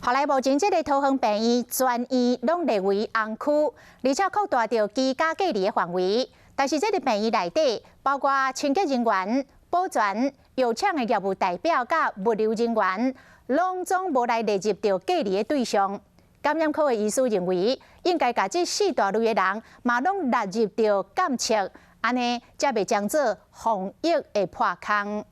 後來目前這个桃園病院全院攏列為紅區，而且擴大著居家隔離的範圍。但是這个病院內底包括清潔人員、保全、藥廠的業務代表佮物流人員，攏總無來列入著隔離的對象。感染科的醫師認為，應該共這四大類的人嘛攏納入著監測，按呢才袂將做防疫的破空。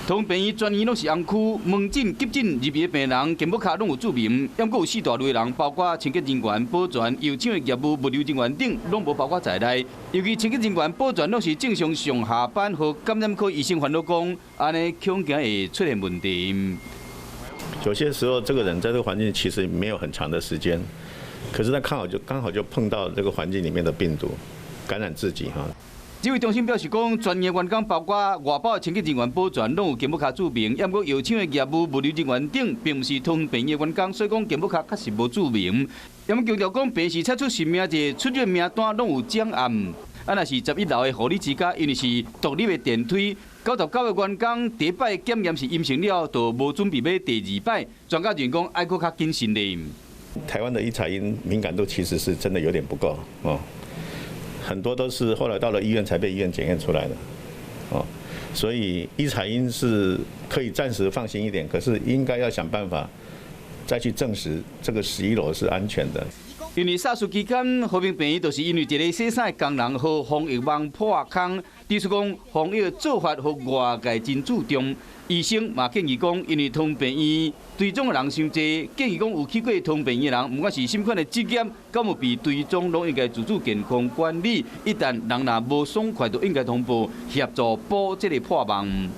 桃園病院全院攏是紅區，門診、急診入院的病人，健保卡攏有註明。毋過有四大類人，包括清潔人員、保全、藥廠的業務、物流人員等，攏無包括在內。尤其清潔人員、保全攏是正常上下班，予感染科醫生煩惱講，按呢恐驚會出現問題。有些時候，這個人在這個環境其實沒有很長的時間，可是他剛好就碰到這個環境裡面的病毒，感染自己哈。指揮中心表示講，全院員工包括外包的清潔人員、保全，攏有健保卡註明。毋過藥廠的業務、物流人員等，並毋是桃園病院的員工，所以講健保卡確實無註明。毋過強調講，病時採取實名制出入名單攏有掌案。啊，若是11樓的護理之家，因為是獨立的電梯，99個員工第一擺檢驗是陰性了，就無準備欲第二擺。專家認為講，愛閣較謹慎咧。台灣的一採陰敏感度其實是真的有點不夠哦。很多都是後來到了醫院才被醫院檢驗出來的，哦，所以一採陰是可以暫時放心一點，可是應該要想辦法再去證實這個11樓是安全的。因為薩斯期間，和平病院就是因為一个洗衫的工人予防疫網破空，指出講防疫做法予外界真注重。醫生嘛建議講，因為桃園病院追蹤的人傷濟，建議講有去過桃園病院的人，毋管是啥物款的職業，敢有被追蹤，攏應該自主健康管理。一旦人若無爽快，就應該通報協助補這个破網。